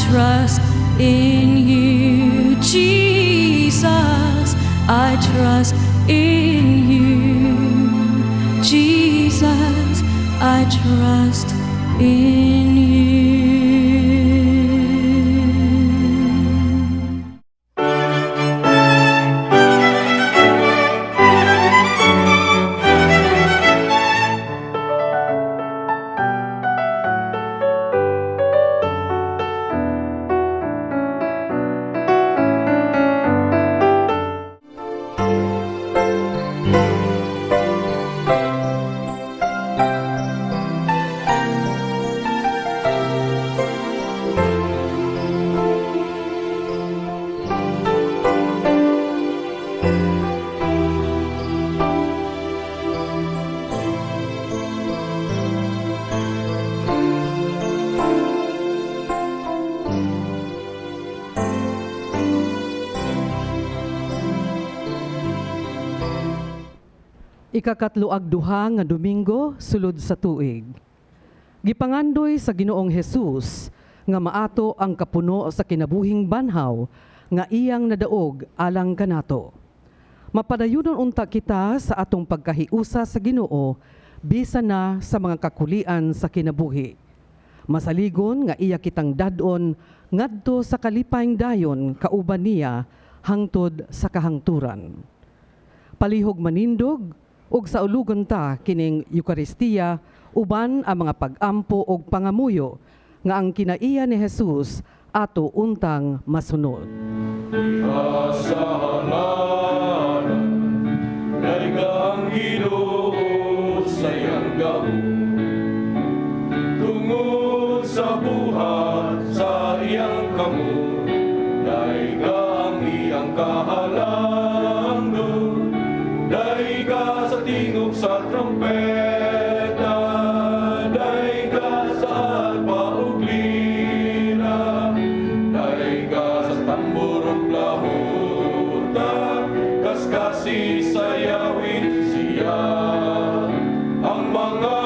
trust in you, Jesus. I trust in you, Jesus. I trust in you. Ikakatlo ag duha nga Domingo sulod sa tuig. Gipangandoy sa Ginoong Hesus nga maato ang kapuno sa kinabuhing banhaw nga iyang nadaog alang kanato. Mapadayunon unta kita sa atong pagkahiusa sa Ginoo bisan na sa mga kakulian sa kinabuhi. Masaligon nga iya kitang dad-on ngadto sa kalipayng dayon kauban niya hangtod sa kahangturan. Palihog manindog ug saulugon ta kining Eukaristiya uban ang mga pag-ampo ug pangamuyo nga ang kinaiya ni Jesus ato untang masunod. Kasalanan, dayga ang Ginoo sa iyang gahom. Tungod sa buhat sa iyang kamot, dayga ang iyang kahalangdon. Dayga sa tingog sa trompeta, dayga sa arpa ug lira, dayga sa tambor ug lahuta, kaskasi sayawin siya. Ang mga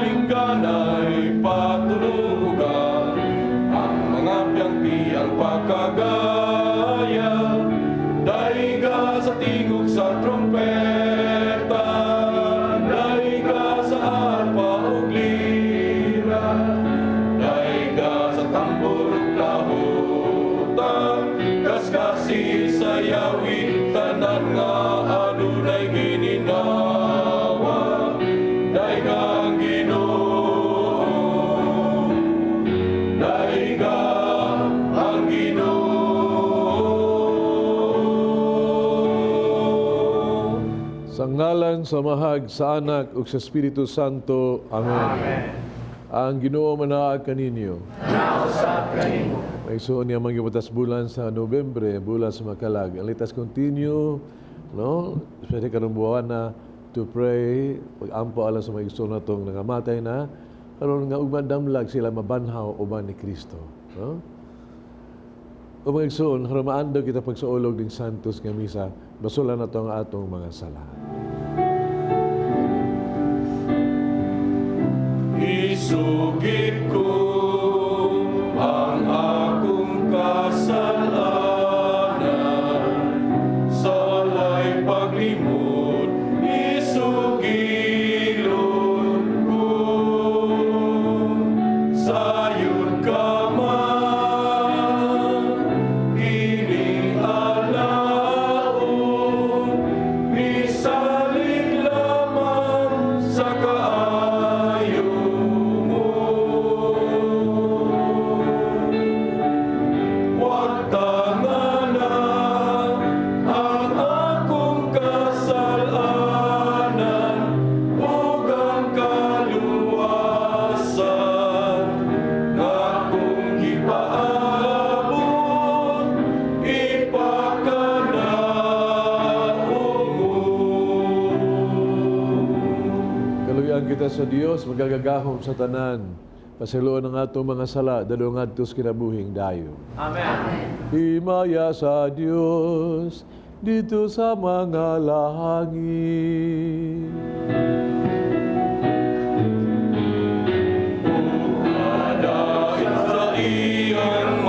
lingganay patunugan, ang mga piyang-piyang pakagaya, dayga sa tingog sa trompeta, dayga sa arpa ug lira, dayga sa tambor ug lahuta, kaskasi sayawin tanan nga adunay gininawa, dayga ang Ginoo, dayga ang Ginoo. Sa ngalan sa Amahag, sa Anak ug sa Espiritu Santo. Amen. Ang Ginoo manaag kaninyo. Maigsuon niya mga bulan sa Nobyembre, bulan sa makalag. And let us continue, no? Especially karong buwan na to pray, pag-ampo alang sa mga igsoon natong nangamatay na, karon nga ugma damlag sila mabanhaw uban ni Kristo, no? O mga igsoon, aron maandog kita pagsaulog ning Santos nga misa, basulan nato ang atong mga sala. Isugid ko ang akong kasalanan sa walay paglimot, isugilon ko. Sayod ka man, kining alaon, misalig lamang sa kaayo mo. Wag tangana ang akong kasalanan ug ang kaluwasan nga akong gipaabot ipakanao mo. Kaluyan kita sa Dios, magagagahom sa tanan. Pasayloan ang atong mga sala, dadong ngadto sa kinabuhing dayon. Amen. Himaya sa Dios dito sa mga langit. Dain sa iyang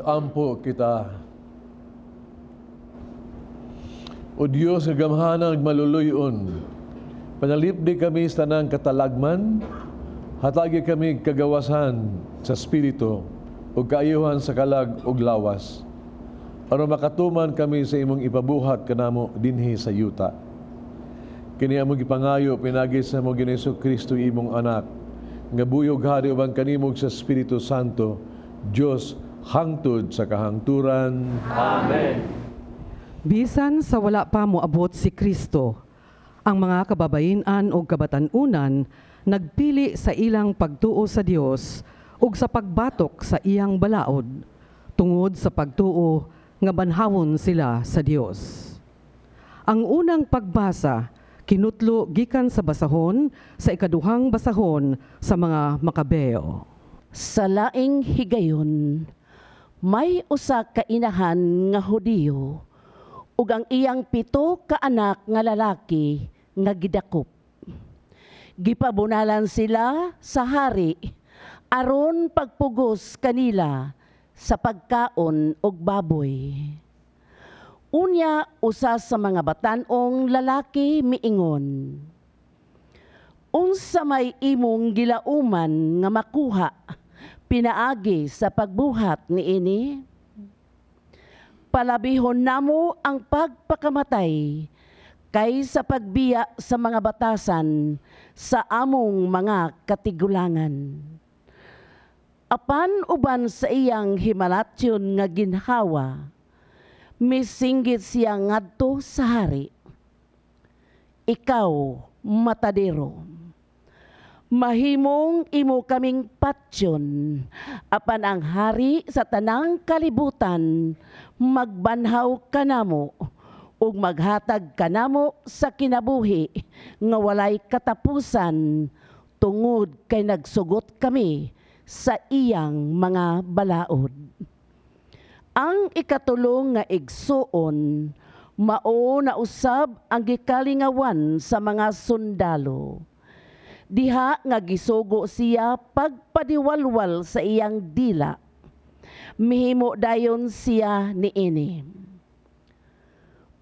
Mag-ampo kita. O Dios nga gamhanan ug maluluy-on, panalipdi kami sa tanang katalagman, hatagi kami kagawasan sa espiritu ug kaayuhan sa kalag ug lawas, aron makatuman kami sa imong ipabuhat kanamo dinhi sa yuta. Kini among gipangayo pinaagi sa among Ginoong Kristo, imong Anak, nga buhi ug hari uban kanimo sa Espiritu Santo, Dios hangtod sa kahangturan. Amen. Bisan sa wala pa moabot si Kristo, ang mga kababayen-an o kabatan-unan nagpili sa ilang pagtuo sa Dios ug sa pagbatok sa iyang balaod tungod sa pagtuo nga banhawon sila sa Dios. Ang unang pagbasa kinutlo gikan sa basahon sa ikaduhang basahon sa mga Makabeo. Sa laing higayon, may usa ka inahan nga Hudiyo ug ang iyang 7 ka anak nga lalaki nga gidakop. Gipabunalan sila sa hari aron pagpugos kanila sa pagkaon og baboy. Unya usa sa mga batan-ong lalaki miingon, "Unsa may imong gilauman nga makuha pinaagi sa pagbuhat niini? Palabihon namo ang pagpakamatay kaysa pagbiya sa mga batasan sa among mga katigulangan." Apan uban sa iyang himalatyon nga ginhawa, misinggit siya ngadto sa hari, "Ikaw, matadero, mahimong imo kaming patyon, apan ang hari sa tanang kalibutan magbanhaw kanamo ug maghatag kanamo sa kinabuhi nga walay katapusan tungod kay nagsugot kami sa iyang mga balaod." Ang ikatulong nga igsuon mao na usab ang gikalingawan sa mga sundalo. Diha nga gisugo siya pagpadiwalwal sa iyang dila, mihimo dayon siya niini.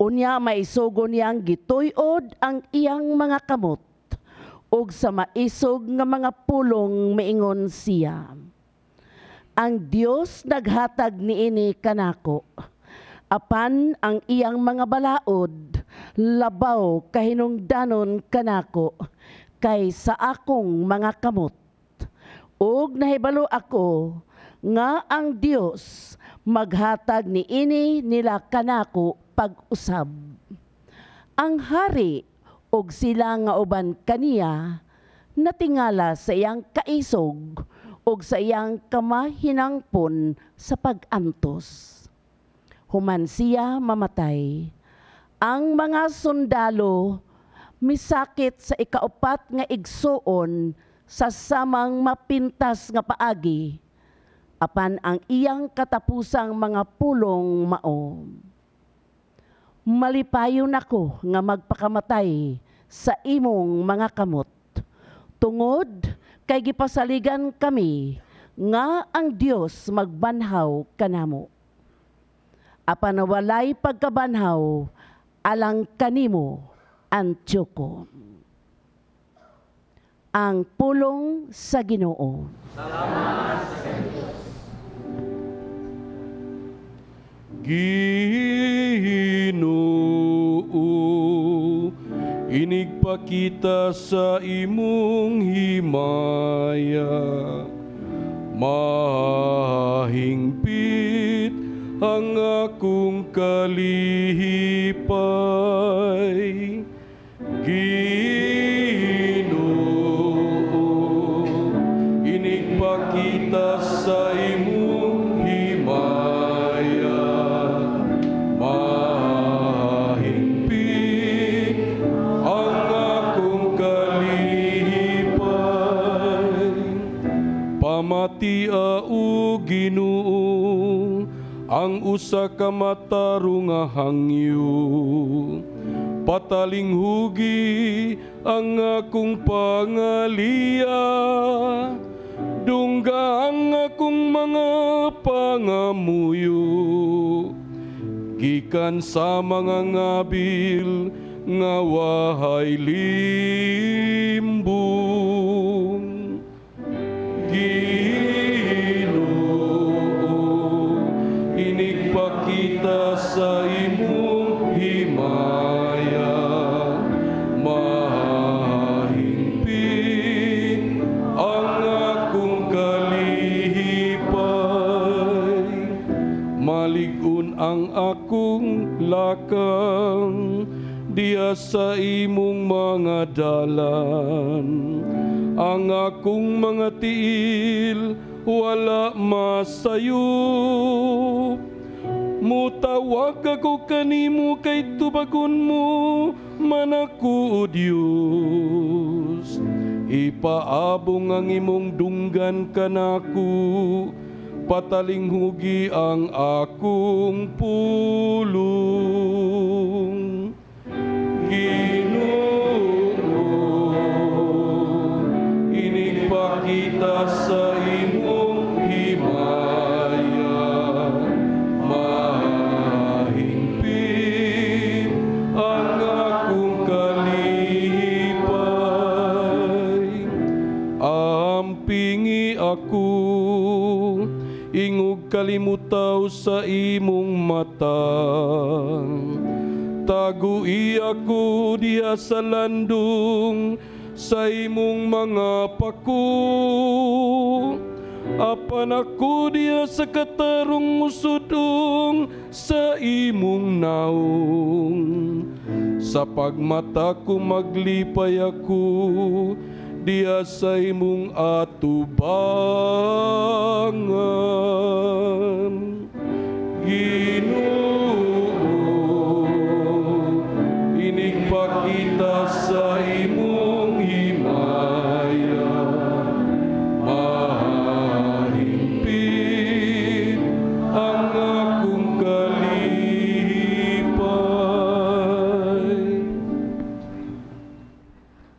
Unya maisugo niyang gituyod ang iyang mga kamot ug sa maisog nga mga pulong miingon siya, "Ang Dios naghatag niini kanako, apan ang iyang mga balaod labaw kahinungdanon kanako kay sa akong mga kamot. Ug nahibalo ako nga ang Dios maghatag niini nila kanako pag-usab." Ang hari ug sila nga uban kaniya natingala sa iyang kaisog ug sa iyang kamahinangpon sa pag-antos. Human siya mamatay, ang mga sundalo misakit sa ikaupat nga igsuon sa samang mapintas nga paagi, apan ang iyang katapusang mga pulong mao, "Malipayon ako nga magpakamatay sa imong mga kamot tungod kay gipasaligan kami nga ang Dios magbanhaw kanamo. Apan walay pagkabanhaw alang kanimo, Antioco." Ang pulong sa Ginoo. Ginoo, inigpakita sa imong himaya, mahingpit ang akong kalipay. Ginoo, inigpakita sa imong himaya, mahingpit ang akong kalipay. Pamatia, o Ginoo, ang usa ka matarong nga hangyo. Patalinghugi ang akong pangalia. Dungga ang akong mga pangamuyo gikan sa mga ngabil nga wahay limbong. Ginoo, inigpakita sa imong himaya, mahingpit ang akong kalipay. Malig-on ang akong lakang diha sa imong mga dalan. Ang akong mga tiil wala masayop. Mutawag ako kanimo kay tubagon mo man ako, O Dios. Ipaabong ang imong dunggan kanako, patalinghugi ang akong pulong. Ginoo, inigpakita sa imong himaya, mahingpit ang akong kalipay. Ampingi ako, ingog kalimutaw sa imong mata. Tagui ako diha sa landong sa imong mga pako. Apan ako diha sa katarong musudong sa imong naong. Sa pagmata ko maglipay ako diha sa imong atubangan. Ginoo, inigpakita sa imong himaya, mahingpit ang akong kalipay.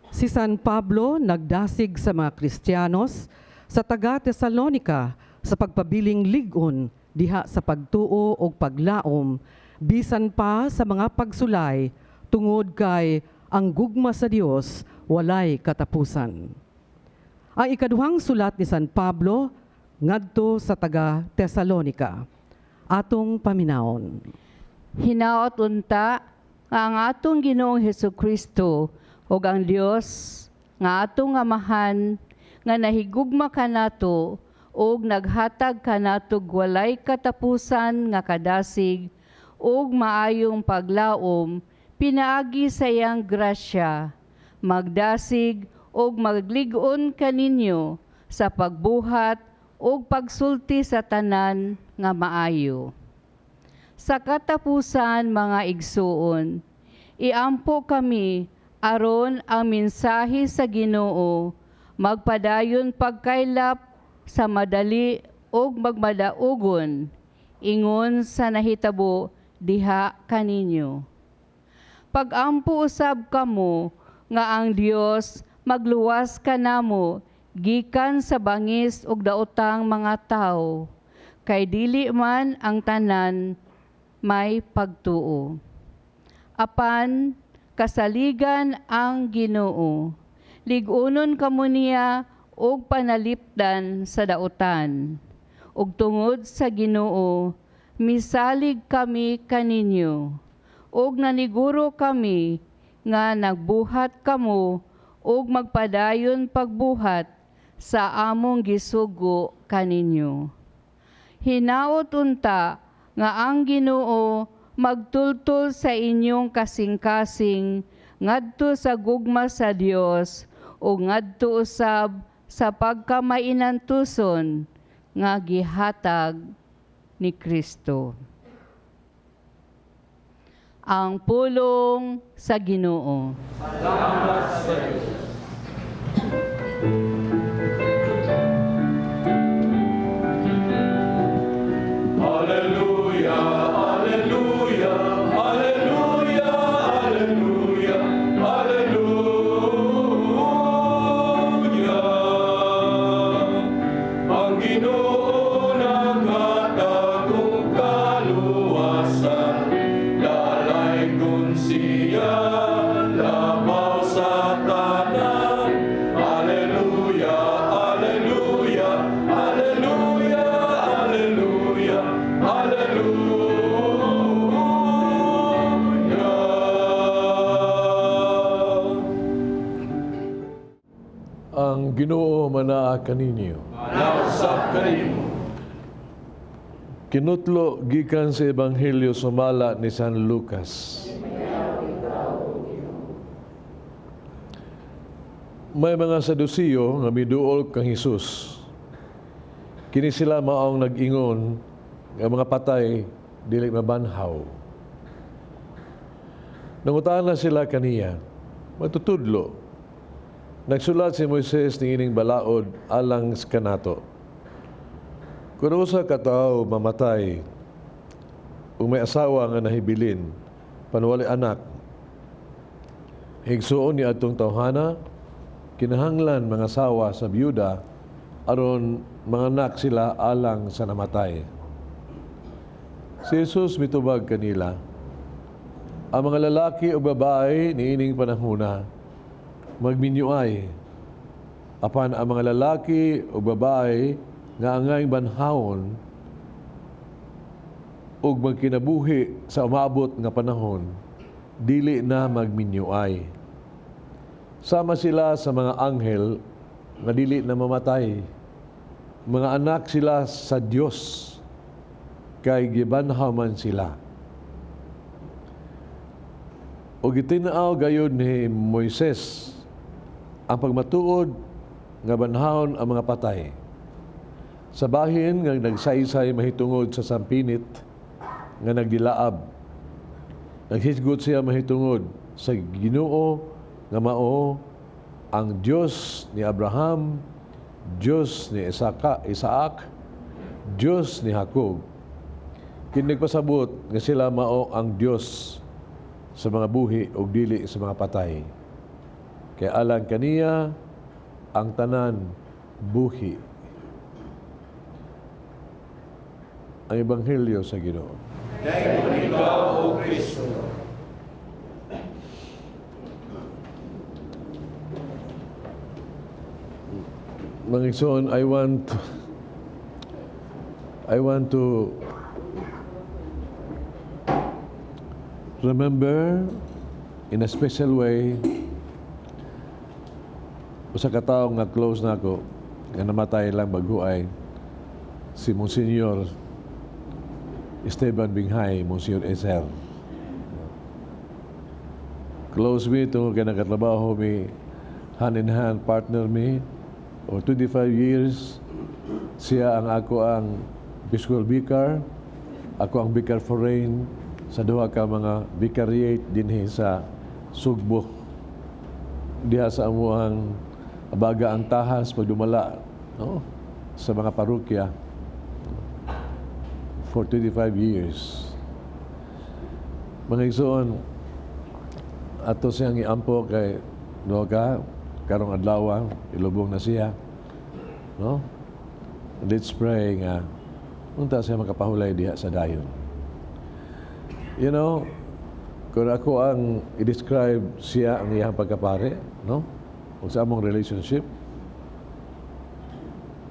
Si San Pablo nagdasig sa mga Kristiyanos sa taga Tesalonika sa pagpabiling lig-on diha sa pagtuo og paglaom bisan pa sa mga pagsulay, tungod kay ang gugma sa Dios walay katapusan. Ang ikaduhang sulat ni San Pablo ngadto sa taga Tesalonika. Atong paminawon. Hinaot unta nga ang atong Ginoong Hesus Kristo ug ang Dios nga atong Amahan nga nahigugma kanato ug naghatag kanato walay katapusan nga kadasig ug maayong paglaom pinaagi sa iyang grasya, magdasig ug maglig-on kaninyo sa pagbuhat ug pagsulti sa tanan nga maayo. Sa katapusan, mga igsuon, iampo kami aron ang mensahe sa Ginoo magpadayon pagkaylap sa madali ug magmadaugon ingon sa nahitabo diha kaninyo. Pag-ampo usab kamo nga ang Dios magluwas kanamo gikan sa bangis ug daotang mga tawo, kay dili man ang tanan may pagtuo. Apan kasaligan ang Ginoo. Lig-unon kamo niya ug panalipdan sa dautan. Ug tungod sa Ginoo, misalig kami kaninyo. Ug naniguro kami nga nagbuhat kamo ug magpadayon pagbuhat sa among gisugo kaninyo. Hinaot unta nga ang Ginoo magtultol sa inyong kasing-kasing ngadto sa gugma sa Dios o ngadto usab sa pagkamainantuson nga gihatag ni Kristo. Ang pulong sa Ginoo. Alleluia, Alleluia, Alleluia, Alleluia, Alleluia. Ang Ginoo manaa kaninyo. Usab kanimo. Kinutlo gikan sa Ebanghelyo sumala ni San Lucas. May mga Sadusiyo nga miduol kang Hesus. Kini sila maong nag-ingon nga mga patay dili mabanhaw. Nangutana sila kaniya, "Matutudlo, nagsulat si Moises niining balaod alang kanato. Kung usa ka tawo mamatay ug may asawa nga nahibilin, apan walay anak, higsuon ni atong tawhana, kinahanglan mangasawa sa biyuda aron manganak sila alang sa namatay." Si Jesus mitubag kanila, "Ang mga lalaki o babae niining panahona magminyuay, apan ang mga lalaki o babae nga angay banhawon ug magkinabuhi sa umaabot nga panahon, dili na magminyuay. Sama sila sa mga anghel nga dili na mamatay. Mga anak sila sa Dios kay gibanhaw man sila. O gitin-aw gayud ni Moises ang pagmatuod nga banhawon ang mga patay. Sa bahin nga nagsaysay mahitungod sa sampinit nga nagdilaab. Naghisgot siya mahitungod sa Ginoo nga mao ang Dios ni Abraham, Dios ni Isaac, Dios ni Jacob. Kini nagpasabot nga sila mao ang Dios sa mga buhi ug dili sa mga patay. Kay alang kaniya ang tanan buhi." Ang Ebanghelyo sa Ginoo. Dayon ikaw, O Kristo. Mga igsoon, I want to remember in a special way usa ka tawo nga close nako nga namatay lang bag-oay, si Monsignor Esteban Binghay, Monsignor Ezer. Close mi tungod kay nakatrabaho mi hand in hand, partner mi for 25 years. Siya ang ako ang episcopal vicar, ako ang vicar foreign sa duha ka mga vicariate dinhi sa Sugbo. Diha sa amuang abaga ang tahas pagdumala, no, sa mga parokya for 25 years. Mga igsoon, ato siyang iampo kay duha ka karong adlaw ilubong na siya. No? Let's pray nga unta siya makapahulay diha sa dayon. Kung ako ang i-describe siya ang iyang pagkapare, no? O sa among relationship,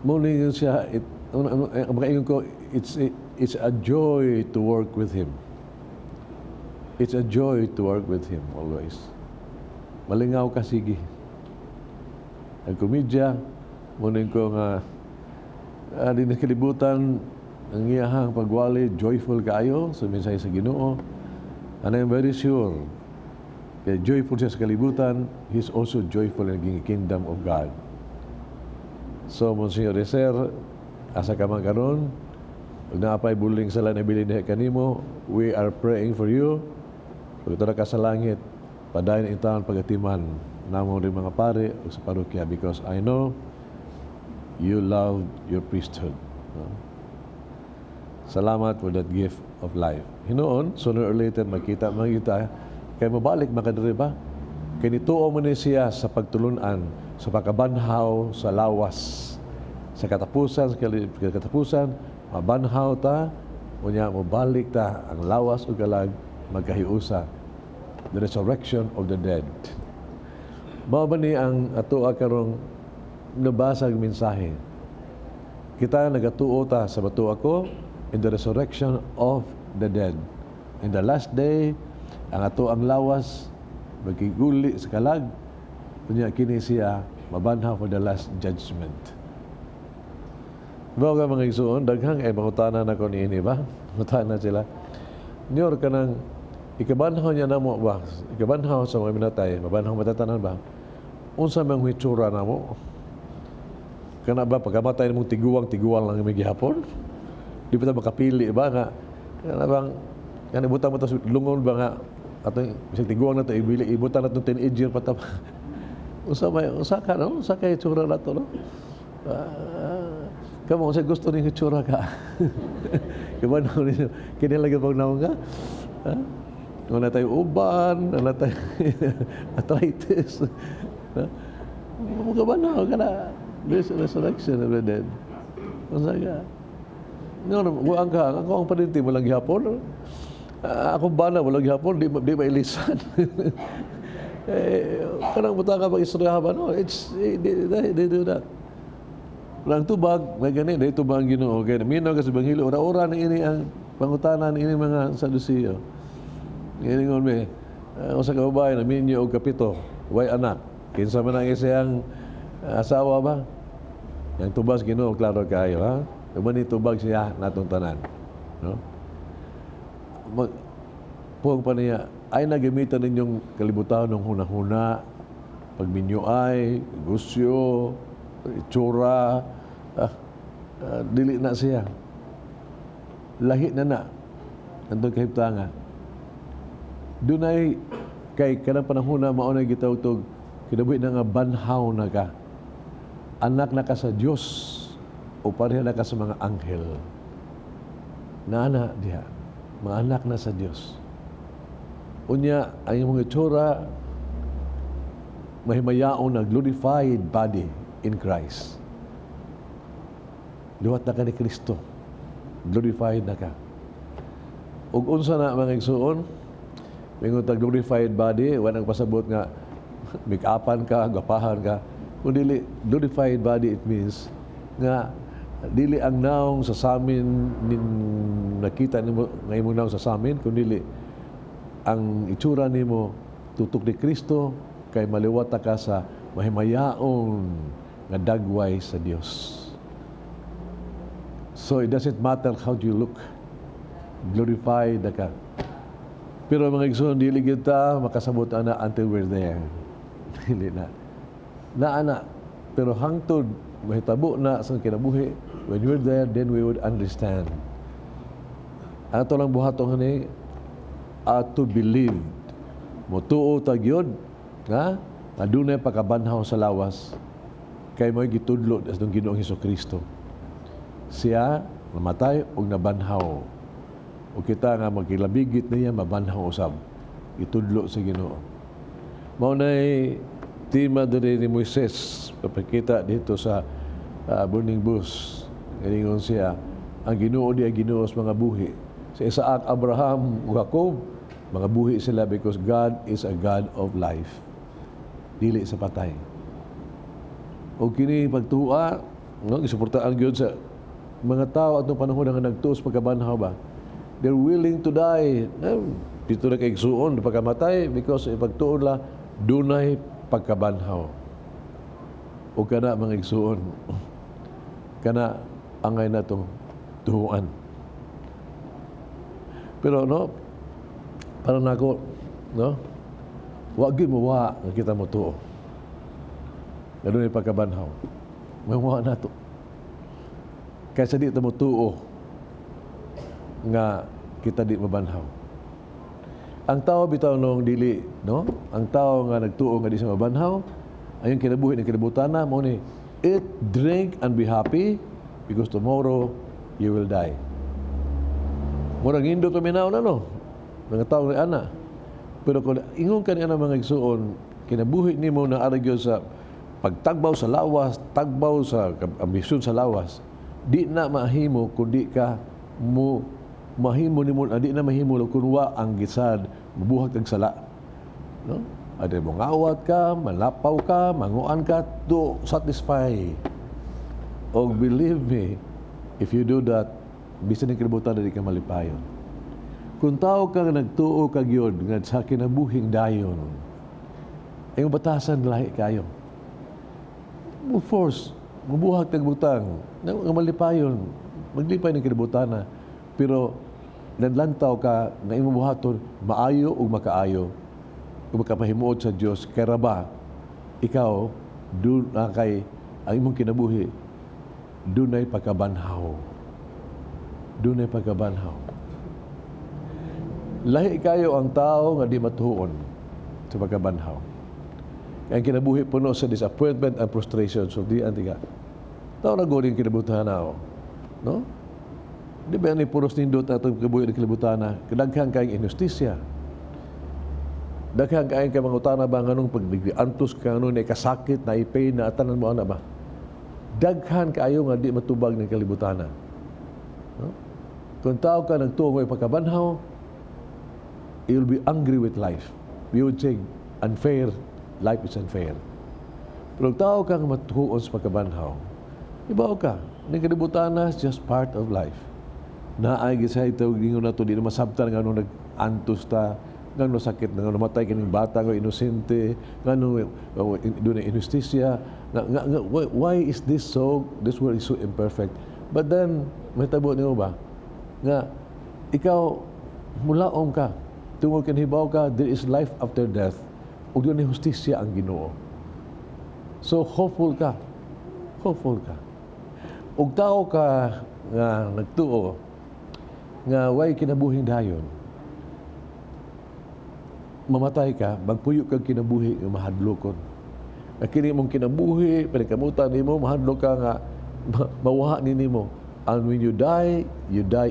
mao ni siya, ang makaingon ko, it's a joy to work with him. It's a joy to work with him always. Malingaw ka, sige. Ang komedya, muning ko nga, din kalibutan, ang iyahang pagwali, joyful kaayo sa mensahe sa Ginoo. And I'm very sure, kaya joyful siya sa kalibutan, he's also joyful in the kingdom of God. So, Monsignor Ezer, asa ka man karon, ug naa pay buling sala nabilin diha kanimo, we are praying for you. Pag ka sa langit, padayon ang taon pagatiman namo rin mga pare o sa parokya because I know you love your priesthood. No? Salamat for that gift of life. Hinuon, sooner or later, magkita man kita, kay mabalik makadiri ba? Kay nituo mo ni siya sa pagtulunan, sa pagkabanhaw sa lawas. Sa katapusan, sa katapusan, mabanhaw ta, unya mobalik ta ang lawas ug kalag magkahiusa. The resurrection of the dead. Mao ba ni ang atoa karong nabasag mensahe? Kita nagatuo ta sa bato ako in the resurrection of the dead. In the last day, ang ato ang lawas magkiguli sa kalag, unya kini siya Mabanhaw for the last judgment. Ba ka, mga igsuon, daghang ay mangutana na ko niini ba? Mangutana sila. Nyor, kanang ikabanhaw niya namo ba? Ikabanhaw sa mga minatay, mabanhaw matatanan ba? Unsa man hitsura namo? Kana ba pagkamatay nimong tiguang, tiguang lang may gihapon? Di ba ta makapili ba nga kana bang kan ibutang mo ta sa lungon ba nga atong bisag tiguang na to ibili, ibutang na tong teenager pa ta? Unsa may, unsa ka, no? Unsa kay itsura na to, no? Ah, kamo, unsa gusto ning itsura ka? Kabanhaw ninyo kini lagi pag naong ka? Ha? Wala tayo uban, wala tayo arthritis. Ha? Makabanhaw ka na. This resurrection of the dead. Unsa ka? No, buang ka, ako ang paninti, walang gihapon. Ah, akong bana, walang gihapon, di mailisan. Eh, kanang buta ka pag-istorya ba? No, it's, eh, they do that. Walang tubag, may gani, dahil tubag ang Ginoo. Kaya minaw ka sa Ebanghelyo, ora-ora na ini ang pangutana ini mga Saduceo. Ngayon me, uh, sa kababae, naminyo og kapito, way anak. Kinsa man ang isang asawa ba? Yang tubag sa Ginoo, klaro kayo, ha? Uma ni tubag siya natong tanan. No? Puwang pa niya, ay nagamitan ninyong kalibutan ng hunahuna, pagminyo ay, negosyo, itsura, dili na siya. Lahi na na. Nandun kahiptanga. Dunay kay kanang panahon na mao na gitawag kinabuhi na nga banhaw na ka. Anak na ka sa Dios o pareha na ka sa mga anghel. Naana diha, mga anak na sa Dios. Unya, ang imong itsura mahimayaon na glorified body in Christ. Liwat na ka ni Kristo. Glorified na ka. Ug unsa na, mga igsuon, mingon ta glorified body, wa nang pasabot nga make-upan ka, gwapahan ka. Kung dili glorified body, it means nga dili ang naong sa samin nin, nakita nimo nga imong naong sa samin, kun dili ang itsura nimo tutok ni Kristo kay maliwata ka sa mahimayaon nga dagway sa Dios. So it doesn't matter how you look. Glorified na ka. Pero, mga igsoon, dili kita makasabot ana until we're there. Dili na. Naa na. Pero hangtod mahitabo na sa kinabuhi, when we're there, then we would understand. Ato lang buhaton ni to believe. Motuo ta gyud, ha? Nga dunay pagkabanhaw sa lawas kay mo'y gitudlo sa Ginoong Hesus Kristo. Siya namatay ug nabanhaw. O kita nga magkilabigit niya mabanhaw usab. Itudlo sa Ginoo. Mao nay tema diri ni Moises papakita dito sa burning bush. Galingon siya, ang Ginoo di ang Ginoo sa mga buhi. Sa Isaac, Abraham, ug Jacob, mga buhi sila because God is a God of life. Dili sa patay. O kini pagtuwa, no, gisuportaan gyud sa mga tao atong panahon nga nagtuos pagkabanhaw ba. They're willing to die. Eh, dito na kay igsuon pagkamatay because ipagtuon la dunay pagkabanhaw. O kana, mga igsuon, kana angay natong tuuan. Pero no, para nako, no, wa gyud mo wa nga kita mo tuo nga dunay pagkabanhaw. May wa nato. Kaysa di ta mo tuo nga kita di mabanhaw. Ang tao bitaw nung dili, no? Ang tao nga nagtuo nga di siya mabanhaw, ayong kinabuhi ng kalibutan na mo ni eat, drink and be happy because tomorrow you will die. Murag indot paminaw na, no? Mga tao ni ana. Pero kung ingon ka ni ana, mga igsuon, kinabuhi nimo na ara gyud sa pagtagbaw sa lawas, tagbaw sa ambisyon sa lawas, di na mahimo kung di ka mo mahimo nimo, di na mahimo kung wa ang gisad mabuhat kag sala. No? Ade mo ngawat ka, malapaw ka, manguan ka to satisfy. Og believe me, if you do that, bisan ang kalibutan di ka malipayon. Kung tao ka nga nagtuo ka gyud nga sa kinabuhing dayon, ay batasan lahi kayo. Mo force, mubuhat kag butang, nga malipayon, maglipay ng kinabutana. Pero nanlantaw ka nga imong buhaton maayo ug makaayo ug makapahimuot sa Dios, kay ba ikaw dun na kay ang imong kinabuhi dunay pagkabanhaw, dunay pagkabanhaw. Lahi kayo ang tao nga di matuon sa pagkabanhaw. Kaya ang kinabuhi puno sa disappointment and frustration. So di antiga. Tao na gud kinabutan na, no? Di ba ni puros nindot atong kabuhi ng kalibutan na kadaghan kayong injustisya? Daghan kayong kay mangutana ba nganong pag antos ka, nganong na kasakit na pain na atanan mo ana ba? Daghan kaayo nga di matubag ng kalibutan. No? Kung tao ka nagtuo mo pagkabanhaw, you'll be angry with life. You would say, "Unfair, life is unfair." Pero kung tao kang matuon sa pagkabanhaw, ibaw ka, ning kalibutan is just part of life. Naay gisay ito, gingon na to, di na masabtan nga nung nag-antos ta, nga nung sakit, nga namatay kining bata nga inosente, nga nung doon na injustisya, nga, why is this so, this world is so imperfect? But then, may tabo niyo ba? Nga, ikaw, mulaom ka, tungod kay hibaw ka, there is life after death, ug doon hustisya ang Ginoo. So, hopeful ka. Hopeful ka. Ug tao ka nga nagtuo, nga way kinabuhing dayon, mamatay ka, magpuyo kag kinabuhi nga mahadlokon. Nga kini mong kinabuhi, paningkamutan nimo, mahadlok ka nga mawaha ni nimo. And when you die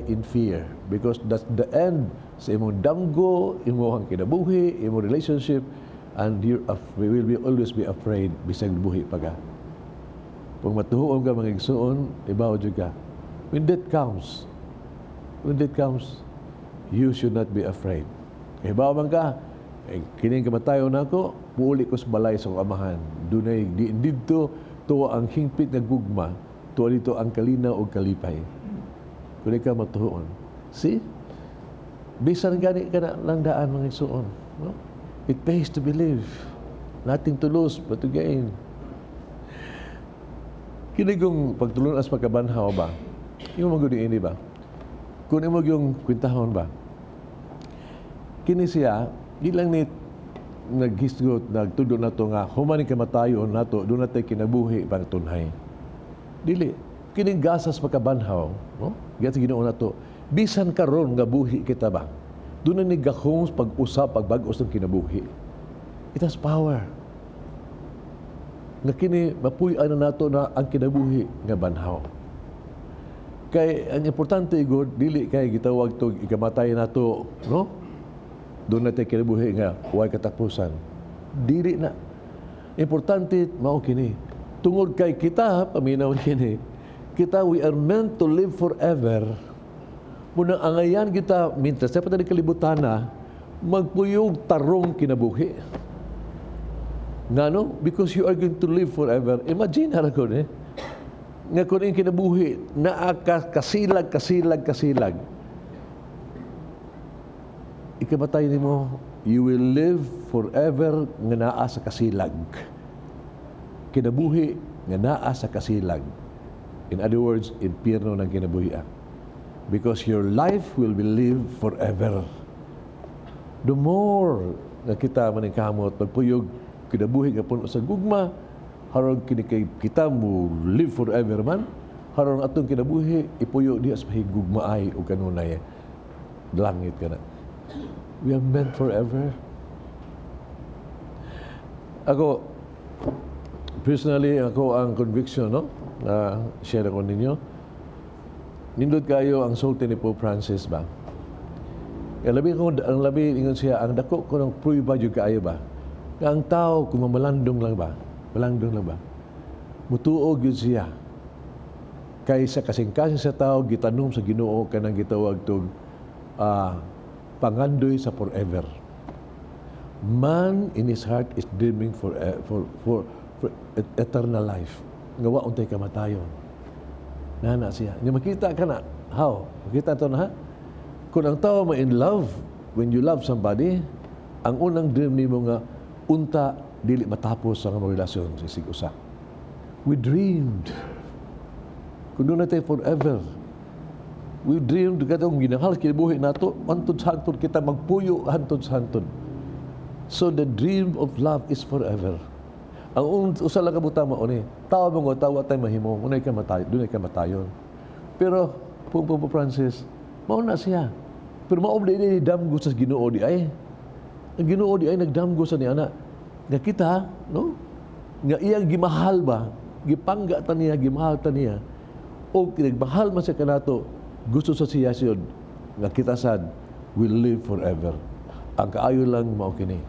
in fear. Because that's the end sa imong damgo, imong kinabuhi, imong relationship, and you will be always be afraid bisag buhi pa ka. Kung matuhuon ka, mga igsuon, ibaw jud ka. When that comes, you should not be afraid. Ibaw man ka, eh, kining kamatayon nako, muuli ko sa balay sa akong amahan. Dunay di didto tuwa ang hingpit nga gugma, tuwa dito ang kalinaw ug kalipay. Kung ikaw matuhuon. See? Bisan gani ka na lang daan, mga igsuon. No? It pays to believe. Nothing to lose but to gain. Kini kung pagtulon as pagkabanhaw ba? Yung magudi ini ba? Kung imo yung kwintahon ba? Kini siya, di lang ni naghisgot, nagtudo na to nga human ni kamatayon nato, doon natay kinabuhi pang tunhay. Dili. Kining gasas pagkabanhaw, no? Giat sa Ginoo nato. Bisan karon nga buhi kita ba? Doon na ni gahong pag-usap, pagbag-os ng kinabuhi. It has power. Nga kini mapuy-an na nato na ang kinabuhi nga banhaw. Kay ang importante gud dili kay gitawag to ikamatay nato, no? Doon natin kinabuhi nga way katapusan. Dili na. Importante mao kini. Tungod kay kita, paminaw kini, kita, we are meant to live forever. Muna angayan kita, mintras sa patay kalibutan na, magpuyog tarong kinabuhi. Ngano? Because you are going to live forever. Imagine ra ko eh. Nga kung yung kinabuhi, naa ka kasilag, kasilag, kasilag. Ikamatay nimo, you will live forever nga naa sa kasilag. Kinabuhi nga naa sa kasilag. In other words, impyerno ng kinabuhi. Ah. Because your life will be lived forever. The more nga kita maningkamot, pagpuyog, kinabuhi nga puno sa gugma, haron kini kay kita mo live forever man, haron atong kinabuhi ipuyo diha sa higugmaay ug kanunay langit kana. We are meant forever. Ako, personally, ako ang conviction, no? Na share ko ninyo. Nindot kayo ang sulti ni Pope Francis ba? Ang labi ko, ang labi ingon siya, ang dako ko ng prueba jud kaayo ba? Nga ang tao kung mamalandong lang ba? Malandong lang ba? Mutuo gyud siya. Kay sa kasing-kasing sa tao gitanom sa Ginoo kanang gitawag tog pangandoy sa forever. Man in his heart is dreaming for eternal life. Nga wa untay kamatayon. Nana siya. Nga makita ka na. How? Makita to na ha? Kung ang tao ma in love, when you love somebody, ang unang dream nimo nga unta dili matapos ang among relasyon sa isig usa. We dreamed. Kung duna tay forever. We dreamed katong ginahal kinabuhi nato, hantod sa hantod kita magpuyo hantod sa hantod. So the dream of love is forever. Ang usa lang ka butang mao ni, tao mo nga tawa tay mahimo, unay ka matay, dunay ka matayon. Pero Pope Francis, mao na siya. Pero mao di ni damgo sa Ginoo di ay. Ang Ginoo di ay nagdamgo sa ni ana. Nga kita, no? Nga iyang gimahal ba? Gipangga ta niya, gimahal ta niya. O nagmahal man siya kanato, gusto sa siya siyod nga kita sad will live forever. Ang kaayo lang mao kini.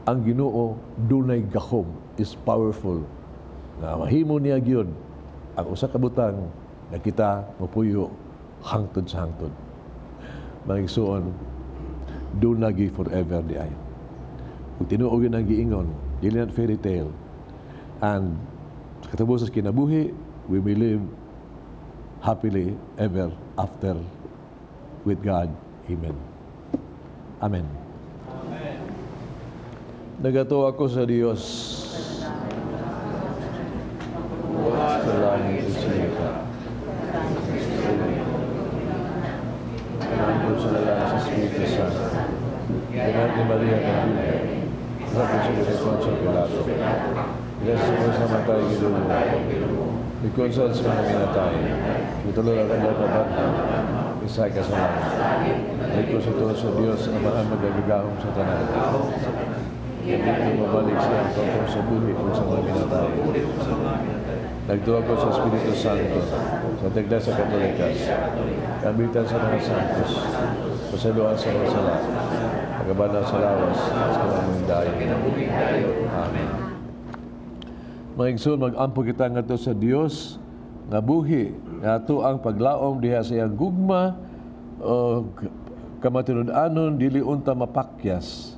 Ang Ginoo dunay gahom, is powerful. Nga mahimo niya gyud ang usa ka butang nga kita mopuyo hangtod sa hangtod. Mga igsuon, duna gyud forever di ay. Ug tinuod gyud ang giingon, dili na fairy tale. And sa katapos sa kinabuhi, we may live happily ever after with God. Amen. Amen. Nagatuo ako sa Dios sa langit ug sa yuta. Nangkol sa lalaki sa Espiritu Santo. Ganat ni Maria ng Biblia. Sa sa Poncio Pilato. Yesus sa matay Ginoo. Ikonsal sa mga minatay. Ituloy ang kanyang kabanha. Isa ka sa langit. Dito sa tuo sa Dios, Amahan magagagahom sa tanan. Dito mabalik siya ang totoo sa buhi o sa mga minatay. Nagtuo ako sa Espiritu Santo, sa Iglesia Katolika, kambitan sa mga santos, pasayloan sa mga sala, pagkabanhaw sa lawas, sa kinabuhing dayon. Amen. Mga igsoon, mag-ampo kita ngadto sa Dios nga buhi nga ato ang paglaom diha sa iyang gugma o kamatinud-anon dili unta mapakyas.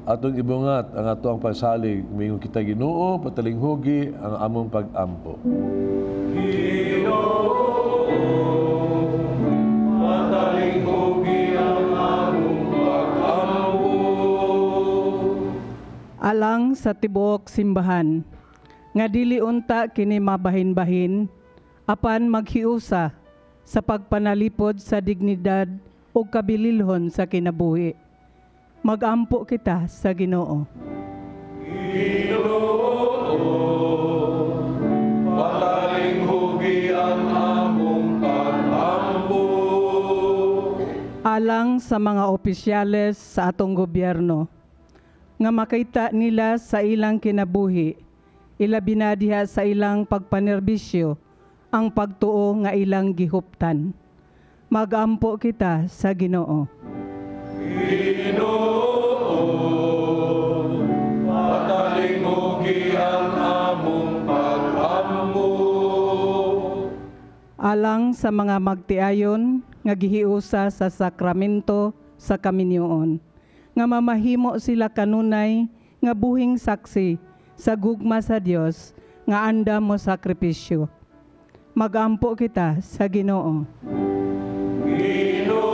Atong ibungat ang ato ang pagsalig, mingon kita, "Ginoo, patalinghugi ang among pag-ampo." Ginoo, patalinghugi ang among pag-ampo. Alang sa tibuok simbahan nga dili unta kini mabahin-bahin apan maghiusa sa pagpanalipod sa dignidad ug kabililhon sa kinabuhi. Magampo kita sa Ginoo. Ginoo, patalinghugi ang among pag-ampo. Alang sa mga opisyales sa atong gobyerno nga makita nila sa ilang kinabuhi, ilabi na diha sa ilang pagpanerbisyo, ang pagtuo nga ilang gihuptan. Magampo kita sa Ginoo. Ginoo, patalinghugi ang among pag-ampo. Alang sa mga magtiayon nga gihiusa sa sakramento sa kaminyoon nga mamahimo sila kanunay nga buhing saksi sa gugma sa Dios nga andam mo sakripisyo. Magampo kita sa Ginoo. Ginoo,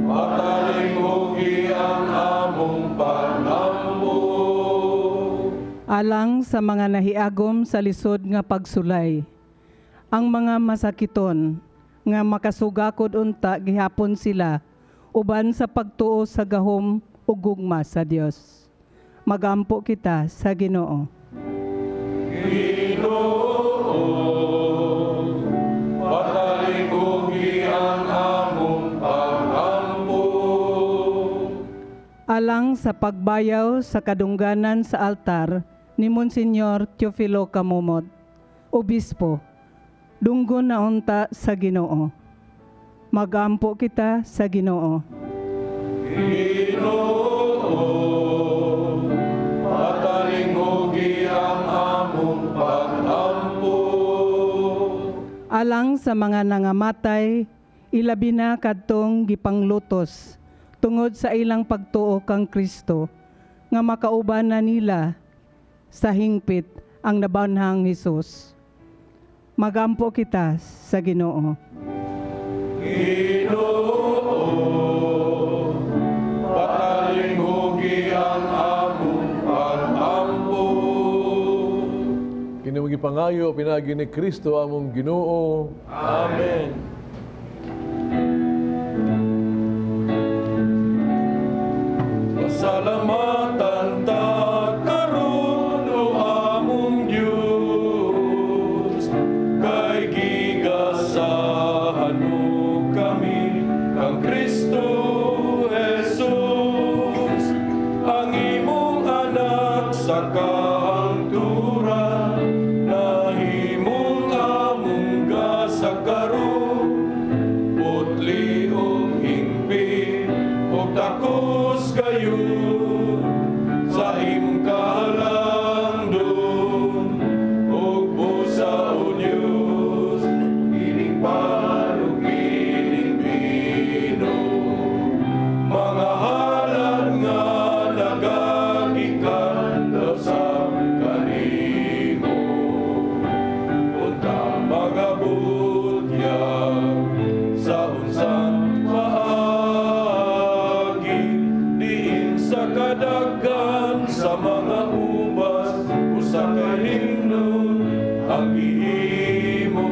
patalinghugi ang among pag-ampo. Alang sa mga nahiagom sa lisod nga pagsulay, ang mga masakiton nga makasugakod unta gihapon sila uban sa pagtuo sa gahom ug gugma sa Dios. Magampo kita sa Ginoo. Ginoo, patalinghugi ang among pag-ampo. Alang sa pagbayaw sa kadungganan sa altar ni Monsignor Teofilo Camomot, Obispo, dunggon na unta sa Ginoo. Magampo kita sa Ginoo. Ginoo, patalinghugi ang among pag-ampo. Alang sa mga nangamatay, ilabi na kadtong gipanglutos tungod sa ilang pagtuo kang Kristo, nga makauban na nila sa hingpit ang nabanhang Hesus. Magampo kita sa Ginoo. Ginoo, patalinghugi ang among pag-ampo. gipangayo pinaagi ni Kristo among Ginoo. Amen. Pasalamatan ta karon o among Dios, kay gigasahan mo kami kang Kristo Jesus, ang imong anak sa kahangturan, nahimong among gasa karon, putli ug hingpit ug takos gayud sa imong kahalangdon ug busa, o Dios, kining pan ug kining bino, mga halad nga nagagikan sa kanimo. Unta mga butyag sa unsang paagi diin sa kadaghan sa mga ubas usa ka himnon ang gihimo.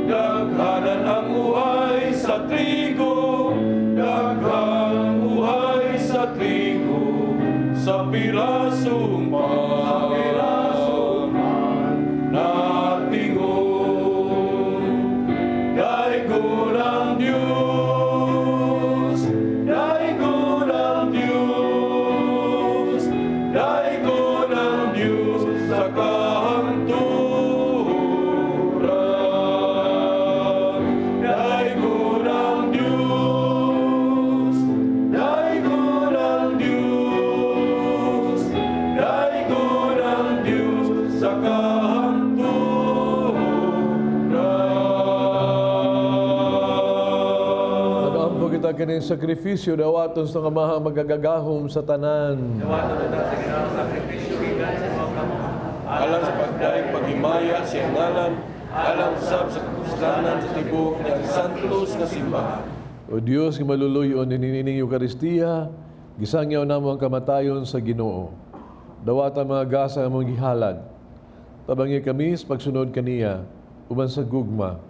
Daghanan ang uhay sa trigo, daghang uhay sa trigo, sa pirasong pan natingon. Daygon ang Diyos, daygon ang Diyos, daygon ang Diyos sa kahangturan. Daygon ang Diyos, daygon ang Diyos, daygon ang Diyos sa kahangturan. Nagaampo kita kining sakripisyo, dawaton sa Amahang makagagahom sa tanan. Dawaton unta sa Ginoo ang sakripisyo gikan sa imong kamot. Alang sa pagdayeg paghimaya sa iyang ngalan, alang usab sa kapuslanan sa tibuok niyang santos nga simbahan. O Dios nga maluluyon nining Eukaristiya, gisangyaw namo ang kamatayon sa Ginoo. Dawata mga gasa among gihalad. Tabangi kami sa pagsunod kaniya uban sa gugma.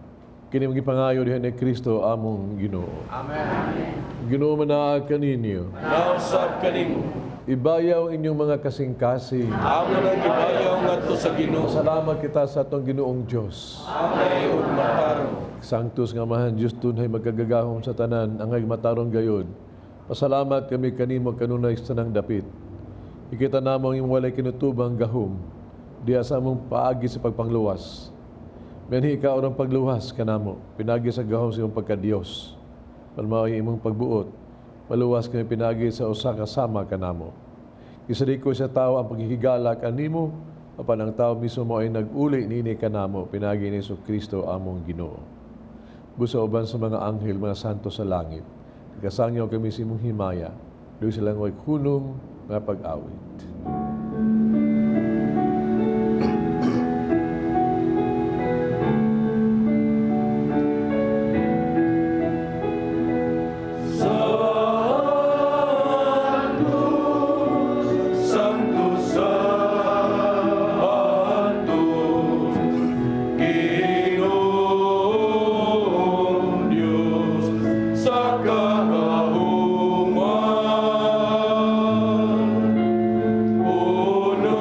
Kini among gipangayo diha ni Kristo among Ginoo. Amen. Ginoo manaag kaninyo. Nausab kanimo. Ibayaw ang inyong mga kasing-kasing. Amo nang gibayaw ngadto sa Ginoo. Salamat kita sa atong Ginoong Dios. Angay ug matarong. Sanctus nga Amahan Dios tunay makagagahom sa tanan, angay matarong gayod. Pasalamat kami kanimo kanunay sa tanang dapit. Ikita namo ang imong walay kinutubang gahom diha sa among paagi sa pagpangluwas. Mianhi ikaw ang pagluwas kanamo, pinagi sa gahom sa imong pagkadiyos. Palmao imong pagbuot, maluwas kami pinagi sa usa ka sama kanamo. Gisalikoy sa tao ang paghihigalak animo, apan ang tao mismo mo ay nag-uli niini kanamo, pinagi ni Hesus Kristo among Ginoo. Busa uban sa mga anghel, mga santo sa langit, kasangyaw kami sa imong himaya, doon silang way hunong nga pag-awit. Sanctus, Sanctus, Ginoong Dios sa kagahuman. Puno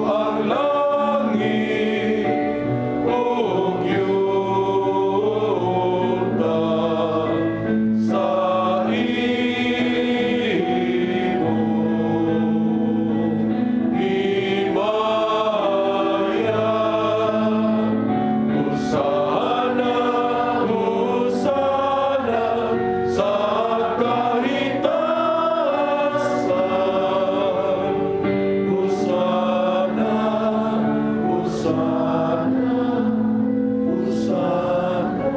ang langit ug yuta sa imong himaya. Hosana, Hosana sa kahitasan. Hosana, Hosana, Hosana.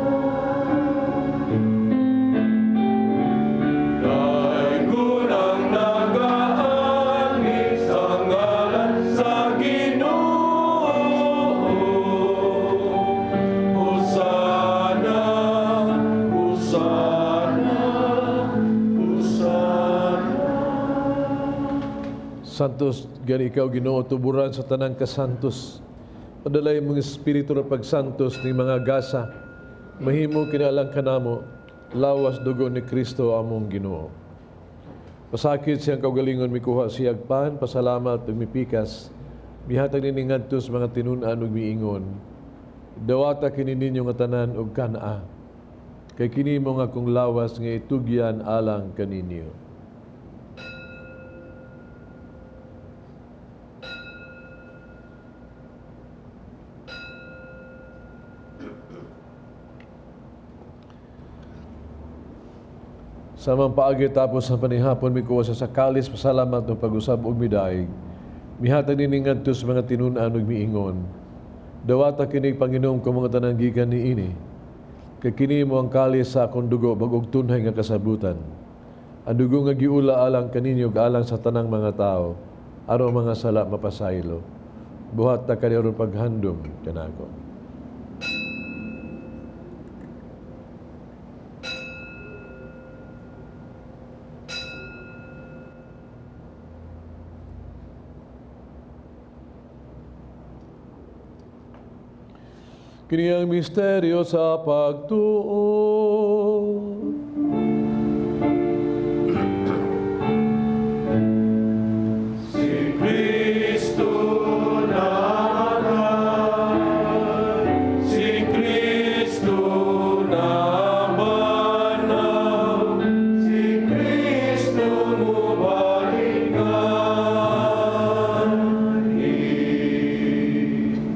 Daygon ang nagaani sa ngalan sa Ginoo. Hosana, Hosana, Hosana. Santos, gani ikaw Ginoo tuburan sa tanang kasantos. Padalay mong espiritu na pagsantos ni mga gasa, mahimo kinalang kanamo, lawas dugo ni Kristo among Ginoo. Pasakit siyang kaugalingon mikuha siyag pan, pasalamat ug mipikas, mihatag nini ngadto sa mga tinun-an ug miingon. Dawata kini ninyo nga tanan og kan-a. Kay kini mo nga akong lawas nga itugyan alang kaninyo. Samang paagi tapos sa panihapon mikuha sa kalis, pasalamat ug pag-usab ug midaig. Mihatag nini ngadto sa mga tinun-an ug miingon. Dawata kini Panginoon ko mga tanan gikan niini. Kay kini mo ang kalis sa akong dugo bag-ong tunhay nga kasabutan. Ang dugo nga giula alang kaninyo ug alang sa tanang mga tao, aron mga sala mapasaylo. Buhat ta kani aron paghandom kanako. Kini ang misteryo sa pagtuo. Si Kristo namatay, si Kristo nabanhaw, si Kristo mubalik kanhi.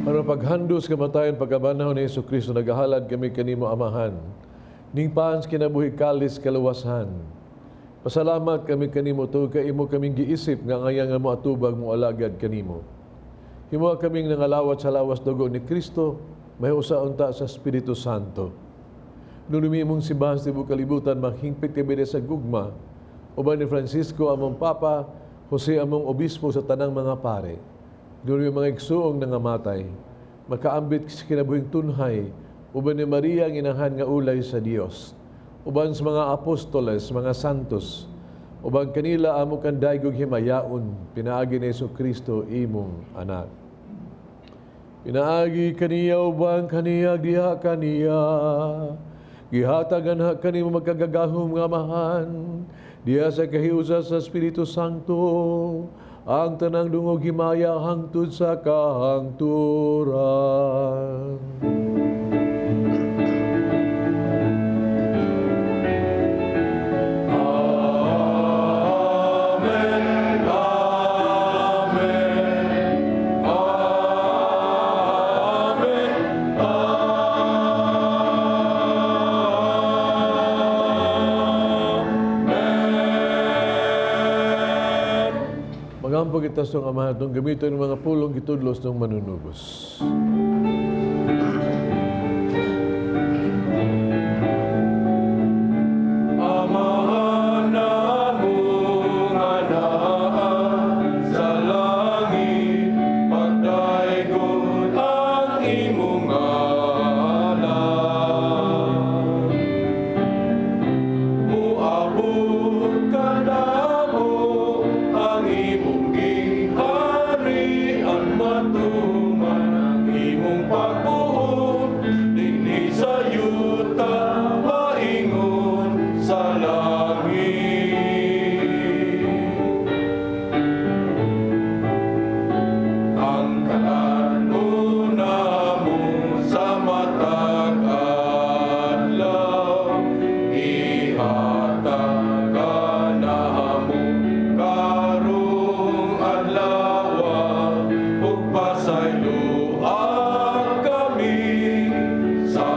Aron paghandus kamatayon pagkabanhaw ni Hesus Kristo, nagahalad kami kanimo Amahan. Ning paan sa kinabuhi kalis kaluwasan. Pasalamat kami kanimo tungod kay imo kaming giisip nga angay nga moatubag mo alagad kanimo. Himoa kaming nangalawat sa lawas dugo ni Kristo, mahiusa unta sa Espiritu Santo. Nunumi imong simbahan sa tibuok kalibutan, maghingpit kami sa gugma. Uban ni Francisco among Papa, Jose among Obispo sa tanang mga pare. Nunumi mga igsuong nangamatay, makaambit sa kinabuhing tunhay, uban ni Maria ang inahan nga ulay sa Dios. Uban sa mga apostoles, mga santos, uban kanila amo kang daygog himayaon, pinaagi ni Hesus Kristo imong anak. Pinaagi kaniya uban kaniya diha kaniya, gihatagan ha kanimo magkagagahom nga Amahan, diha sa kahiusa sa Espiritu Santo, ang tanang dungog himaya hangtod sa kahangturan. Amen, Amen, Amen, Amen. Magampo kita sa Amahan itong gamiton ng mga pulong gitudlos ng manunubos. Amahan namo nga naa sa langit, pagdaygon ang imong ngalan. Muabot kanamo ang imong gingharian, matuman ang imong pagbuot dinhi sa yuta maingon sa langit. Ang kalan-on namo sa matag adlaw, ihatag kanamo karong adlaw, ug pasayloa kami sa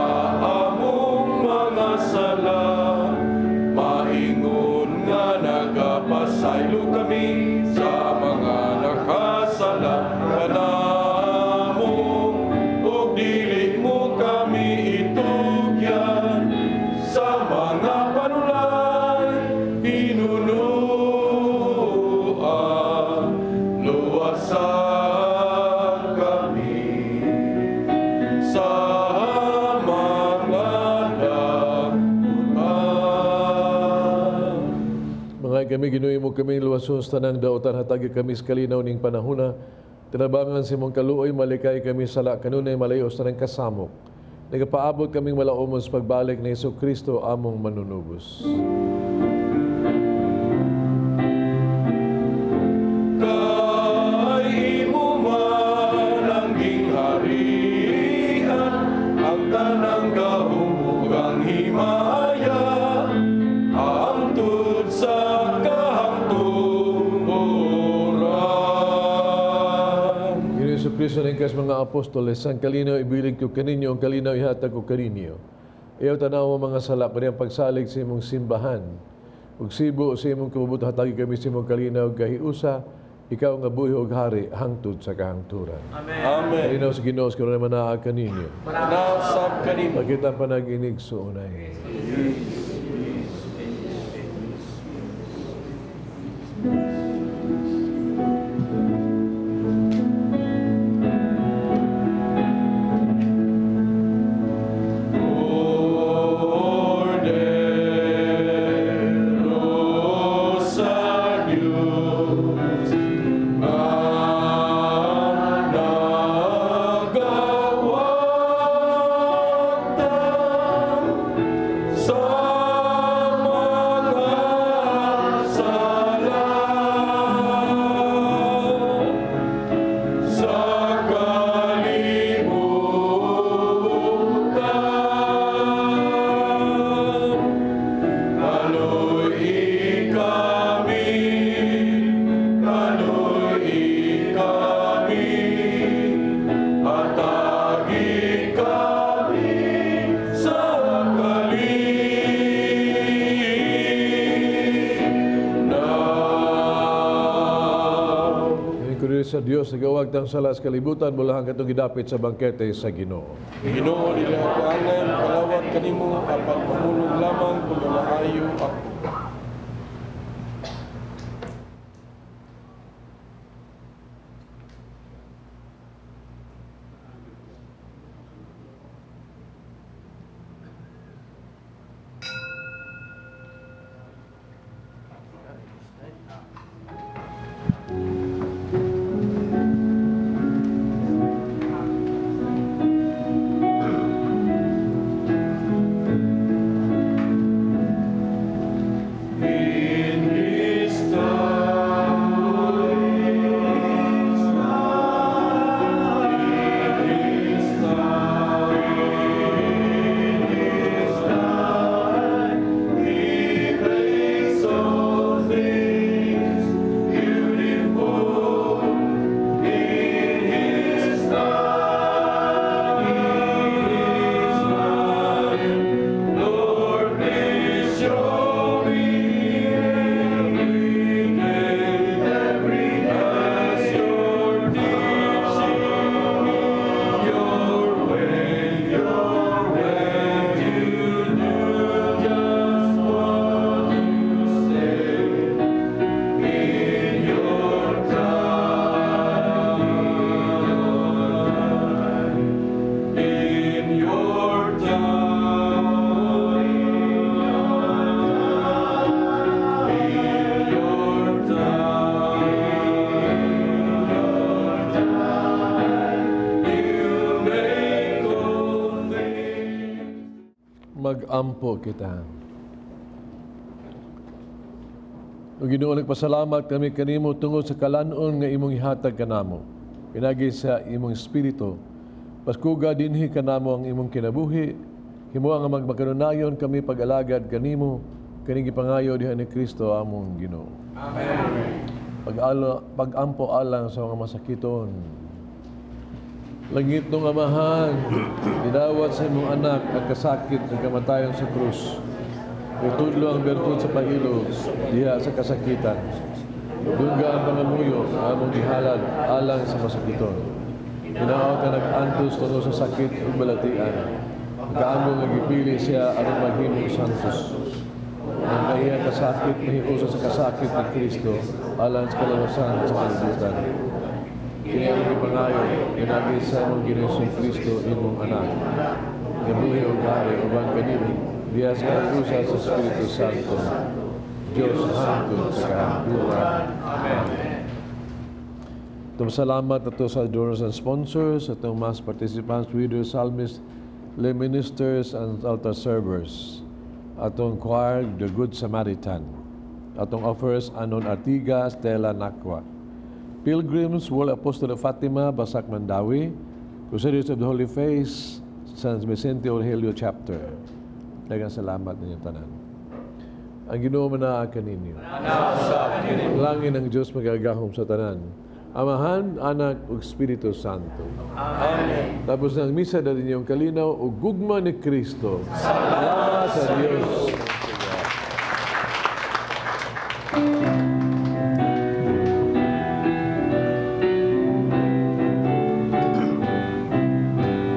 among mga sala, maingon nga nagapasaylo kami sa mga nakasala kanamo, ug dili mo kami itugyan sa mga panulay, hinunuan luwasan kami sa mga dautan. Mga kami, Ginoo mo kami luwason sa tanang dautan, hatagi kami sa kalinaw ning panahona. Tinabangan sa imong kaluoy, malikay kami sala kanunay malayo sa tanang kasamok. Nagapaabot kaming malaumon sa pagbalik ni Hesus Kristo among manunubos. Kay imo man ang gingharian, ang tanang gahom ug ang himaya, hangtod sa kahangturan. Ginoong Hesus Kristo ng kas mga apostoles, ang kalinaw ibilig ko kaninyo, ang kalinaw ihatag ko kaninyo. Iyaw tanaw mo mga sala, kundi ang pagsalig sa imong simbahan. Ug sibo sa imong kabubut, hatagi kami sa imong kalinaw, gahiusa, ikaw nga buhi og hari, hangtod sa kahangturan. Amen. Kalinaw sa Ginoo, sa naman naa kaninyo. Nasab kanimo. Pagkita panaginig suunay. Kordero sa Diyos, nga nagawagtang sa mga sala sa kalibutan. Kaloy kami, kaloy kami, hatagi kami sa kalinaw. Ngayon ko sa Diyos, nagawagtang sala sa kalibutan, mula ang katong gidapit sa bangkete sa Ginoo. Ginoo, dili ako angay kalawat kanimo apan pamulong lamang kung maayo ako. In His time, in His time, in His time, He makes all things beautiful. In His time, in His time, Lord, please show me every day, every as you're teaching me your way to do just what you say. In your time, in your time, in your time, you make all things. Mag-ampo kita. O Ginoo, nagpasalamat kami kanimo tungod sa kalanon nga imong ihatag kanamo. Pinagi sa imong espiritu. Paskuga dinhi kanamo ang imong kinabuhi. Himoa nga magmakanunayon kami pag-alagad kanimo kaning gipangayo diha ni Kristo among Ginoo. Amen. Pag-alo, pag-ampo alang sa mga masakiton. Langit ng Amahan, gidawat sa imong anak ang kasakit ng kamatayon sa krus. Itudlo ang bertud sa pahilo diha sa kasakitan. Dungga ang pangamuyo nga among gihalad alang sa masakiton. Hinaot nga nag-antos tungod sa sakit ug balatian. Kaamo nga gipili siya aron maghimong santos. Ang kaiyang kasakit mahiusa sa kasakit ni Kristo alang sa kalawasan sa kalibutan. Kini ang gipangayo, pinaagi sa among Ginoong Kristo imong anak. Nga buhi og hari uban kanimo diha sa kahiusa sa Espiritu Santo. Diyos hangtod sa kahangturan. Amen. Atong salamat ato sa donors and sponsors, atong mass participants, readers, psalmists, lay ministers, and altar servers. Atong choir, The Good Samaritan. Atong offers, Anon Artiga, Stella Nakwa. Pilgrims, World Apostle of Fatima, Basak Mandawi, Crusaders of the Holy Face, San Vicente Orgelio Chapter. Daghang salamat ninyong tanan. Ang Ginoo manaa kaninyo. Langin ang Diyos magagahom sa tanan. Amahan, Anak, ug Espiritu Santo. Amen. Tapos ng misa na inyong kalinaw ug gugma ni Kristo. Salamat sa Dios.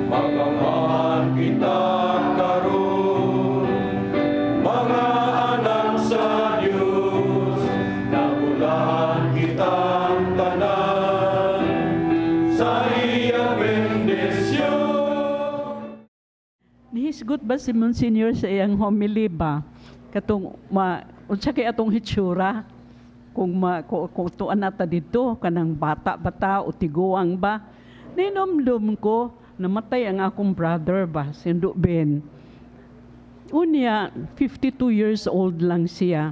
Magamahan kita karon, mga anak sa Dios, nabulahan kitang tanan sa iyang bendisyon. Nihisgot ba si Monsignor sa iyang homily ba? Katong ma unsa kay atong hitsura kung ma kung tuan nata dito kanang bata bata o tiguang ba? Ninomdom ko, namatay ang akong brother ba, si Ben. Unya, 52 years old lang siya.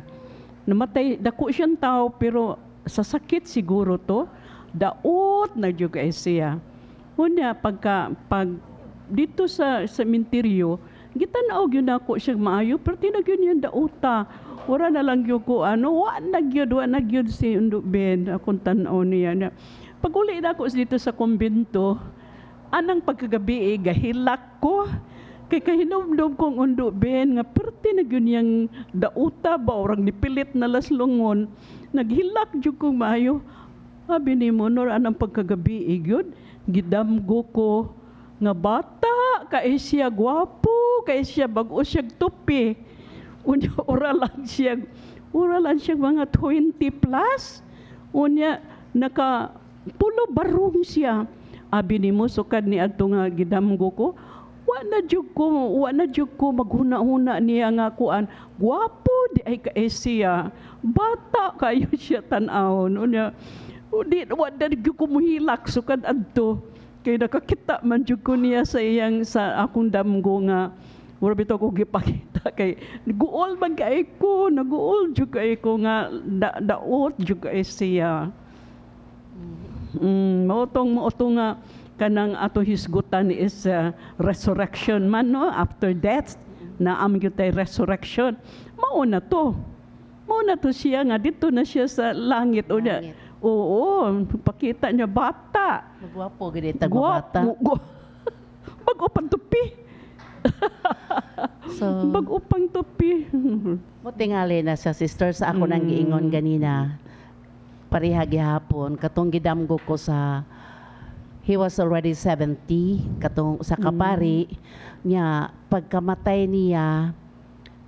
Namatay, dako siyang tao pero sa sakit siguro to, daot na jud kay siya. Unya, pagka, pag dito sa sementeryo, gitan-aw gyud nako siya maayo pero tinag yun yung dauta. Wala na lang gyud ko ano, wa na gyud si Undo Ben akong tan-aw niya. Na. Pag uli na ako dito sa kumbento, anang pagkagabi eh, gahilak ko. Kay kahinumdum kong Undo Ben nga perti na gyud niyang dauta ba orang nipilit na laslungon. Naghilak jud kong maayo. Sabi ni mo, Nor, anang pagkagabi eh, gyud, gidamgo ko nga bata kay siya gwapo kay siya bag-o siya tupi. Unya ora lang siya mga 20 plus. Unya naka pulo barong siya. Abi nimo sukad ni adto nga gidamgo ko, wa na jud ko maghuna-huna niya nga kuan gwapo di ay kay siya, bata kayo siya tan-awon. Unya di wa na jud ko muhilak sukad adto kay nakakita man jud ko niya sa iyang sa akong damgo nga mura bitaw ko gipakita kay guol man kay ko, naguol jud kay ko nga daot jud kay siya. Mao tong mao to nga kanang ato hisgutan is resurrection man, no, after death na am gyud tay resurrection. Mao na to siya nga dito na siya sa langit unya. Langit. Oo, pakita niya bata. Magwapo gid tag bata. Bago pang tupi. So, Bago pang tupi. mo tingali na sa sister sa ako nang giingon ganina. Pareha gihapon katong gidamgo ko sa he was already 70 katong sa kapari niya. Pagkamatay niya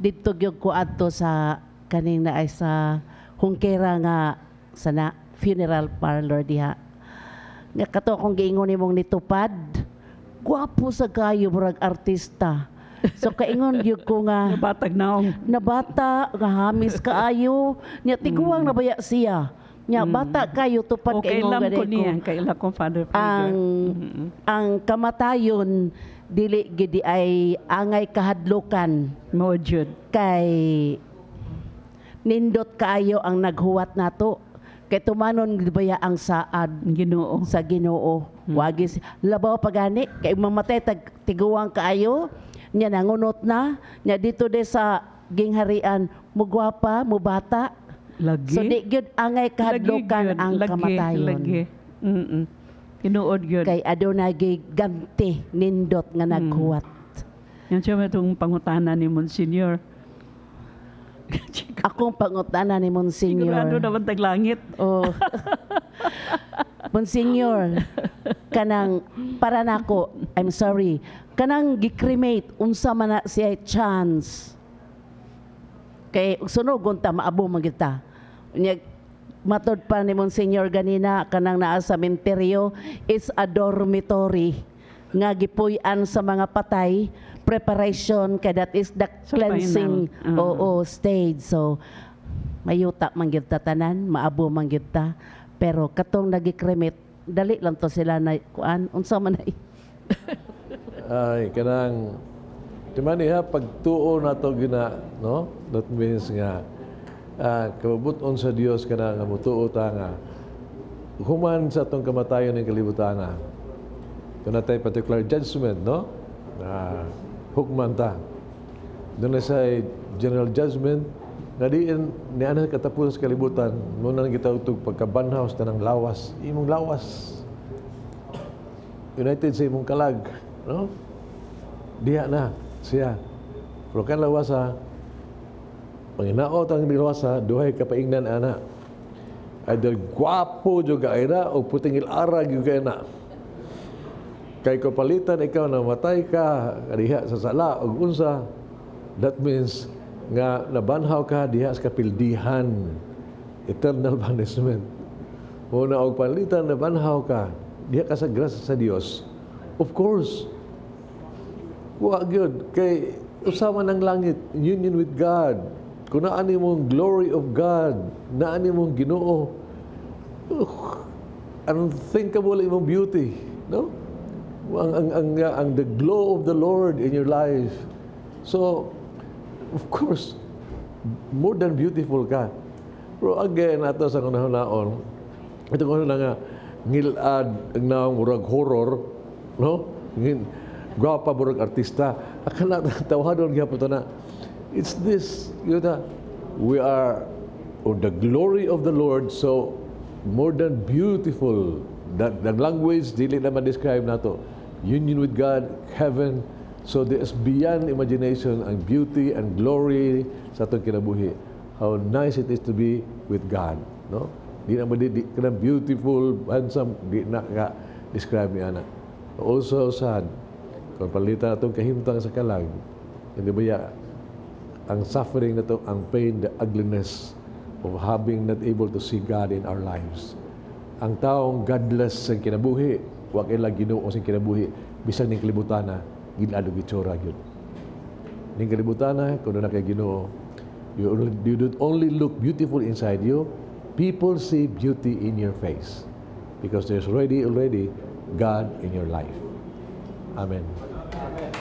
didto gyud ko adto sa kaning naay sa hungkera nga sa na funeral parlor diha nga kato akong giingon nimong nitupad, gwapo sa kayo, murag artista. So kaingon gyud ko nga Nabatag naong. Nabata nga hamis kaayo nya, tiguang na baya siya nya, bata kayo tupad. O Kaingon kailam gani ko niya, kailam ko Father Figure. Ang kamatayon dili gidi ay angay kahadlukan Mo jud. Kay nindot kaayo ang naghuwat nato kay tumanon gid baya ang saad Ginoo. Sa Ginoo. Wagi labaw pagani kay mamatay tag tiguang kaayo nya, nangunot na nya dito de sa gingharian, mugwapa, mubata. Lagi. So di gyud angay kahadlukan Lagi gyud, ang lagi, kamatayon. Lagi. Tinuod gyud. Kay adunay ganti nindot nga naghuwat. Yan siya itong pangutana ni Monsignor. Akong pangutana ni Monsignor. Sigurado naman taglangit. Oh. Monsignor, kanang para nako, I'm sorry, kanang gi-cremate unsa man na siya chance? Kay sunog unta maabo man kita. Nya matod pa ni Monsignor ganina kanang naa sa sementeryo is a dormitory nga gipuy-an sa mga patay, preparation kay that is the Sa cleansing final. Oo, stage. So mayuta man gyud ta tanan, maabo man gyud ta, pero katong nagi-cremate Dali lang to sila na kuan, unsa man ay? Ay, kanang Timani ha, pagtuo nato gina, no? That means nga kabubuton sa Dios kana nga mutuo ta nga human sa atong kamatayon ng kalibutan na. Kung natay particular judgment, no? Na hukman ta. Doon na sa general judgment, nga diin ni ana katapusan sa kalibutan, muna nang gitawag pagkabanhaw sa tanang lawas, imong lawas. United sa imong kalag, no? Diha na siya. Pero kan lawasa, panginaot ang lawasa, duhay ka paingnan ana. Either gwapo jud ka na o puting ilara gyud ka na. Kay kapalitan ikaw na matay ka diha sa sala og unsa, that means nga nabanhaw ka diha sa kapildihan, eternal punishment. O na og palitan nabanhaw ka diha ka sa grasya sa Dios. Of course, wa gyud kay usa man ang langit, union with God. Kung naa mong glory of God, naa mong Ginoo, unthinkable imong beauty, no? Ang the glow of the Lord in your life. So, of course, more than beautiful ka. Pero again, ato sa kanahon, ito ko na nga, ngilad ang naong murag horror, no? Ngin, gwapa murag artista. Akala tawadon gyapon to na. It's this, we are on the glory of the Lord, so more than beautiful. That the language dili na ma-describe nato. Union with God, heaven, so there is beyond imagination ang beauty and glory sa atong kinabuhi. How nice it is to be with God, no? Di na di kanang beautiful, handsome, di na ka describe ni ana. Also sad, kung palitan atong kahimtang sa kalag, hindi ba ya, ang suffering na to, ang pain, the ugliness of having not able to see God in our lives. Ang taong godless sa kinabuhi, wa kaila Ginoo sa kinabuhi, bisan ning kalibutan na, gilado gitsura gyud. Ning kalibutan na, kung na kay Ginoo, you don't only look beautiful inside you, people see beauty in your face because there's already God in your life. Amen. Amen.